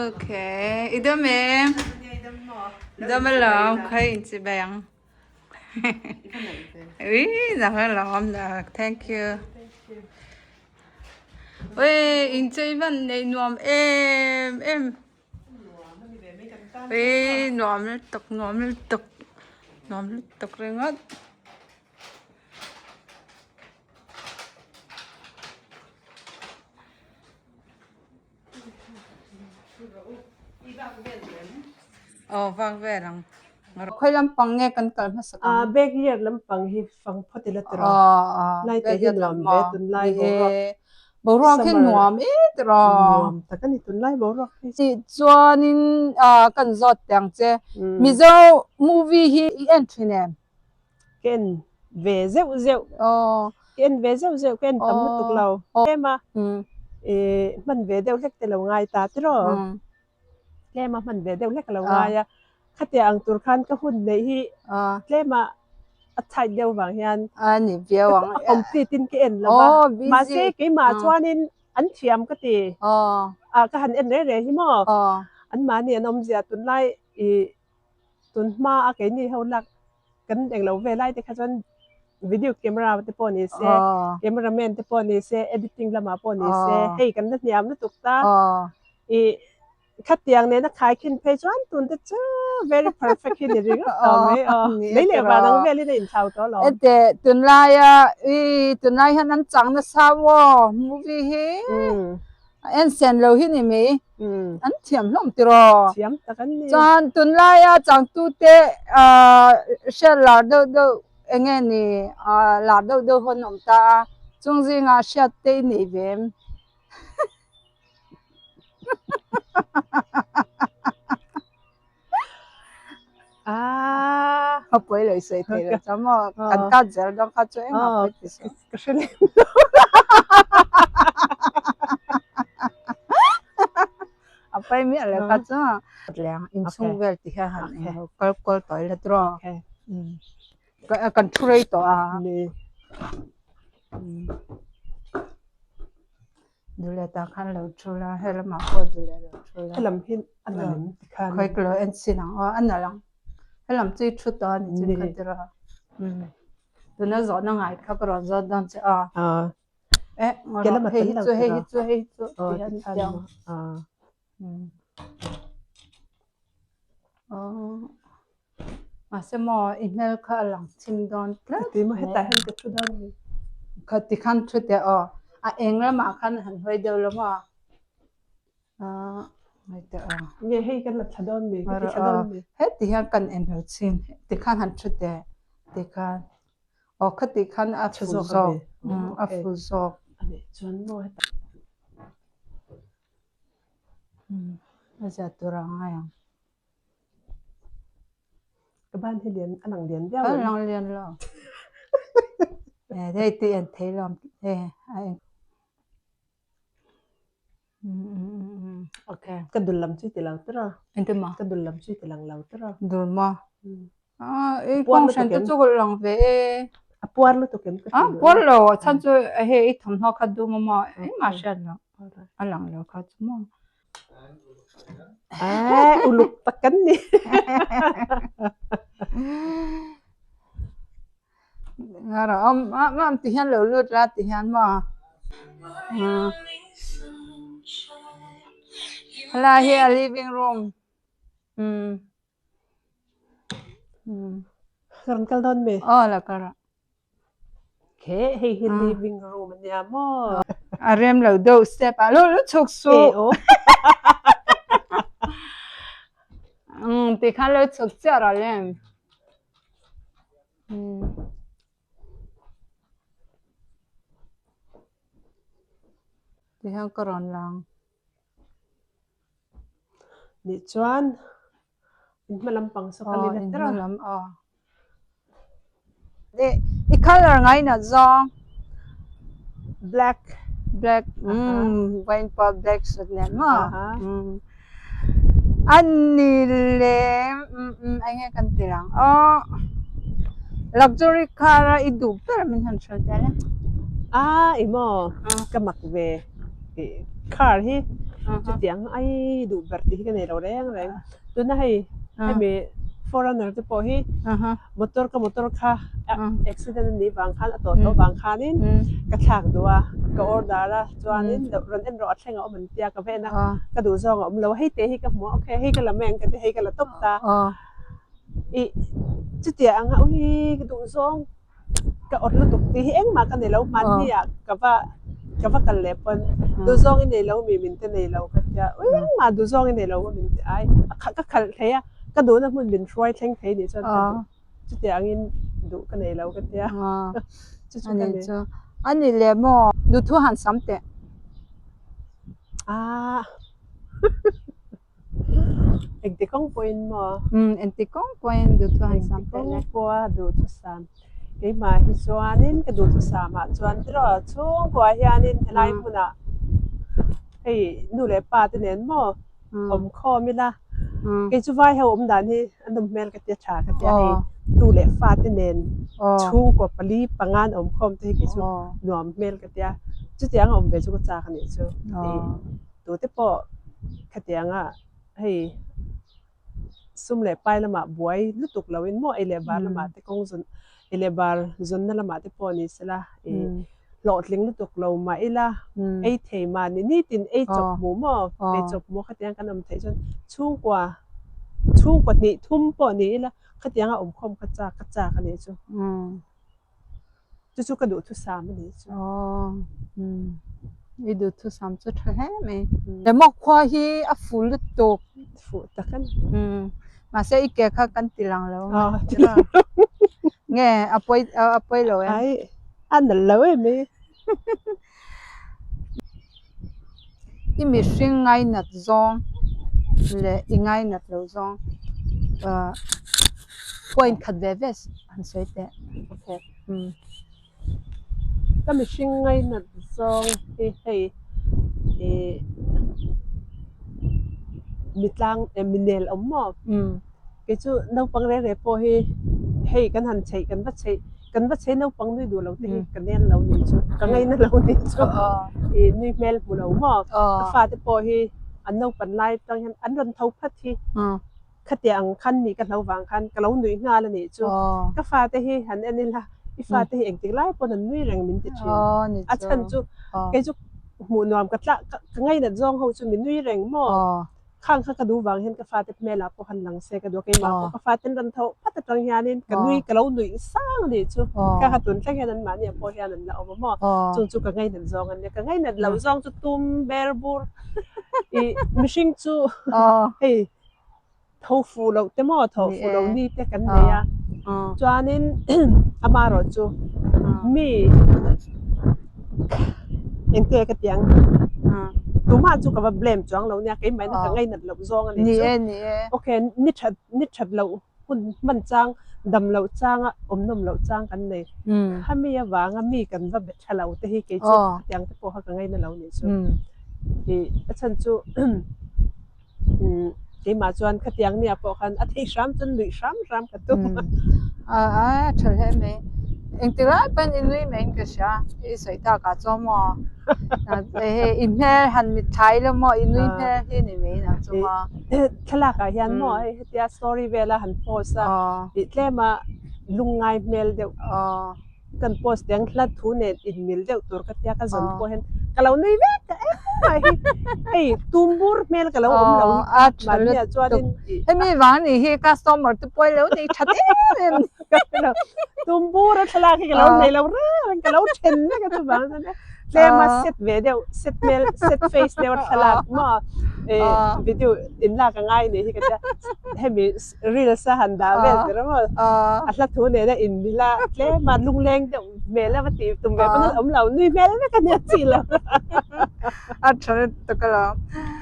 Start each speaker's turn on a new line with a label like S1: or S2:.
S1: Okay, i dam em? Dam alawm, khawi in chi bai ang. Ui, dam alawm, thank you. Ui, in chei van nei nuam em em. Ui, nuam lutuk, nuam lutuk, nuam lutuk ringawt. Aw vak vel ang. Khawi lampang nge kan kal hmasa ang?
S2: Ah backyard lampang hi fang phawt ila tiraw. Lai te hi nuam ve tunlai boruak.
S1: Boruak hi nuam e tiraw.
S2: Nuam tak a ni tunlai boruak hi.
S1: Tih chuanin kan zawt teh ang che. Mizo movie hi i en thin em?
S2: Ka en ve zeuh zeuh. Ka en ve zeuh zeuh ka en tam lutuk lo. Tlem a hman ve deuh hlek te lo ngai ta tiraw. Tlem a hman ve deuh hlek a lo ngai a. Khatia ang tur khan ka hun neih hi tlem a a tight deuh vang hian a complete in ka en lo va. Mahse keimah chuanin an thiam ka ti. Ka han en reng reng hi maw. Anmahni an awmzia tunlai ih Tun hma a keini ho lak kan eng lo ve lai te kha chuan video camera te pawh ni se camera man te pawh ni se editing lamah pawh ni se hei kan la hniam lutuk ta ih khatiang nena khaikhin phei chuan tun te chu very perfect hi ni ringawt tawh mai aw lei leh van ang velin a inthlau tawh alawm.
S1: Ete tunlaia ih tunlai hian an chang nasa aw movie hi. A en sen lo hi ni mai. An thiam hlawm tiraw.
S2: Thiam tak an ni.
S1: Chuan tunlaia changtute hriat lar deuh deuh eng nge ni lar deuh deuh hawn awm ta a, chung zingah hriat te i nei ve em? A pawi lo i sawi thei lo chuan maw kan cut zel dawn kha chu engmah pawi ti suh.
S2: Ka hre lem lo.
S1: A pawi miah lo kha chu leng inchhung vel ti hian han englo kal kual tawh ila tiraw. Kan thu rei tawh a. Duhlet ah khan lo thu la, he lamah pawh duhlet lo thu la.
S2: Helam hi a nalh em tikhan.
S1: Khawi ka lo en chin ang aw, a nalh ang. Helam chu i thu tawh a ni chin kha tira. Tuna zawhna ngai kha ka rawn zawt dawn che a. Eh, hei hi chu, hei hi chu, hei hi chu ti hian ti ang. Mahse maw i hmel kha a lang chim dawn tlat
S2: Ti maw hetah hian ka thu dawn ni.
S1: Kha ti khan thu teh aw. A eng lamah khan han hawi deuh lo maw? Ahh ngai teh aw.
S2: Nge hei kan la thla dawn mi? Ka ti thla dawn mi?
S1: Heti hian kan en lo chin. Ti khan han thu teh. Ti khan. Aw khati khan a fu zawk. A fu zawk.
S2: Ani chuan maw hetah.
S1: A zia tur a ngai ang.
S2: Ka ban hi lian a lang lian viau
S1: em? A lang lian lo. Hei tih en thei lo e a eng. Okay.
S2: Ka dul lam chu i ti lo tir a.
S1: Engtin maw?
S2: Ka dul lam chu i ti lang lo tir a.
S1: Dul maw? Ah, i kawng hran te chu ka lang ve e.
S2: A puar lutuk em ka
S1: ti. Ah, puar lo. A chhan chu hei i thawmhnaw kha dum a maw? Engmah hriat lo. A lang lo kha chu maw?
S2: Eh, uluk tak kan ni.
S1: Ngara am am ti hian lo lut la ti hian maw? Helai hi a living room. Umm.
S2: Ka rawn kal dawn mi?
S1: Aw la kal rawh.
S2: Khe hei hi living room a nia maw?
S1: A rem lo deuh step ah lut lut chhuk suh. Umm tikhan lo chhuk chiah rawh le. Umm. Tihian ka rawn lang.
S2: Nih chuan in hma lampang saw kal ila tawrh a.
S1: Aw in hma lam aw. I colour ngainat zawng
S2: black
S1: black umm vawiin pawh black suit nen maw umm a ni lem umm eng nge kan ti ang aw luxury car a i duh ber min han hrilh tel e
S2: a i maw ka mak ve. Car hi chutiang ai duh ber tih hi ka nei lo reng reng. Tuna hei hemi foreigner te pawh hi motor ka motor kha accident a nih vang khan a tawh tawh vang khanin ka thlak duh a, ka order a chuanin rawn en rawh a thleng a awm an tia ka va en a ka duh zawng a awm lo a hei te hi ka hmu a okay hei ka la mai ang ka ti hei ka la tawp ta. Ih chutiang anga ui ka duh zawng. Ka awt lutuk tih hi engmah ka nei lo, hmanni ah ka va ka va kal leh pawn duhzawng i nei lo mi min te nei lo ka tia, ui engmah duhzawng i nei lo maw min ti ai, ka khalh thei a, ka duhna hmun min hruai thleng thei nih chuan ka duh, chuti angin duh ka nei lo ka tia, chu chu ka ni.
S1: A ni leh maw? Duhthu han sam teh.
S2: Aaa. Engti kawng pawhin maw?
S1: Umm, engti kawng pawhin duhthusam
S2: Engti kawng pawha duhthusam. Keimah hi chuanin ka duhthusamah chuan tiraw chhungkua hianin helai hmunah hei nu leh pa te nen maw awm khawm ila. Kei chu vai ho awm dan hi a nawm hmel ka tia tha ka tia hei tu leh fa te nen chhungkua pali panga an awm khawm te hi kei chu nuam hmel ka tia. Chutiang a awm ve chu ka chak a nih chu. Tute pawh khatianga hei sum leh pai lamah buai lutuk loin maw ei leh bar lamah te kawng zawn ei leh bar zawnna lamah te pawh ni sela ih hlawhtling lutuk lo mah ila ei thei mahni nitin ei chawp hmu maw ei chawp hmu khatiang kan awm theih chuan chhungkua chhungkua hnih thum pawh ni ila khatianga awmkhawm kha chak ka chak a nih chu. Chu chu ka duhthusam a nih chu.
S1: Aw, umm, i duhthusam chu tha hle mai. Emaw khua hi a fuh lutuk.
S2: Fuh tak a ni.
S1: Umm, mahse i ke kha kan ti lang lo. Aw, ti lang. Nge, a pawi a pawi lo em?
S2: Ai, a nalh lo em mai.
S1: I mihring ngainat zawng leh i ngainat lo zawng ah point khat ve ve han sawi teh.
S2: Okay. Umm. Ka mihring ngainat zawng hi hei ih mitlang eh minel awm maw?
S1: Umm.
S2: Kei chu naupang reng reng pawh hi hei kan han chheih kan va chheih kan va chhe naupang nui duh lo te hi ka nen lo nih chu ka ngaina lo nih chu ih nui hmel hmu lo maw ka fate pawh hi an naupan lai atang hian an rawn tho phat hi khatiang ang khan nih ka hlo vang khan ka lo nuih nghal a nih chu ka fate hi han en ila i fate hi engtik lai pawn an nui reng min ti thin a chhan chu kei chu hmuh nuam ka tla ka ngainat zawng ho chu min nui reng maw. Khang kha ka duh vang hian ka fate hmelah pawh han lang se ka duh a, keimah pawh ka fate an rawn tho phat atang hianin ka nui ka lo nuih sang a nih chu. Kha kha tun thleng hian anmahni ah pawh hian an la awm a maw? Chung chu ka ngainat zawng an nia, ka ngainat loh zawng chu tum ber bur ih mihring chu hei tho fuh loh te maw tho fuh loh ni te kan nei a, chuanin amaherawhchu mi Engte ka ti ang? Tumah chu ka va blame chuang lo nia, keimah ina ka ngainat loh zawng a nih chu.
S1: Ni e, ni e.
S2: Okay, ni that, ni that loh hun hman chang, dam loh changa awm nawm loh chang kan nei. Khami avanga mi kan va be tha lo te hi kei chu khatiang te pawh kha ka ngaina lo nih chu. Ih, a chhan chu Keimah chuan khatiang nia pawh khan a theih hram chuan nuih hram hram ka tum a.
S1: A a tha hle mai. Engti lai pawn i nui mai in ka hria. I sawi tak ah chuan maw hei i hmel han mit thlai ila maw i nui hmel hi ni mai nang chu maw.
S2: Thlalak ah hian maw hei hetia story vela han post a tih tlem a lungngai hmel deuh. Kan post te ang hla thu nen inmil deuh tur ka tia ka zawn pawh hian ka lo nui vek ta em mai hi hei tum bur hmel ka lo awm lo hi mahni ah chuanin
S1: hemi vang ni hi customer te pawh lo nei that em em
S2: tum bur a thlalak hi ka lo nei lo reng ka lo then vek a chuvang chuan e tlem a set ve deuh set hmel set face deuh a thlalak maw video inlak a ngai ni hi ka tia hemi Reels a han dah vel ber a maw? A hla thu nena inmil a, tlem a lungleng deuh hmel a va tih tum ve pawn a awm lo, nui hmel vek a nia chi lo.
S1: A tha lutuk alawm.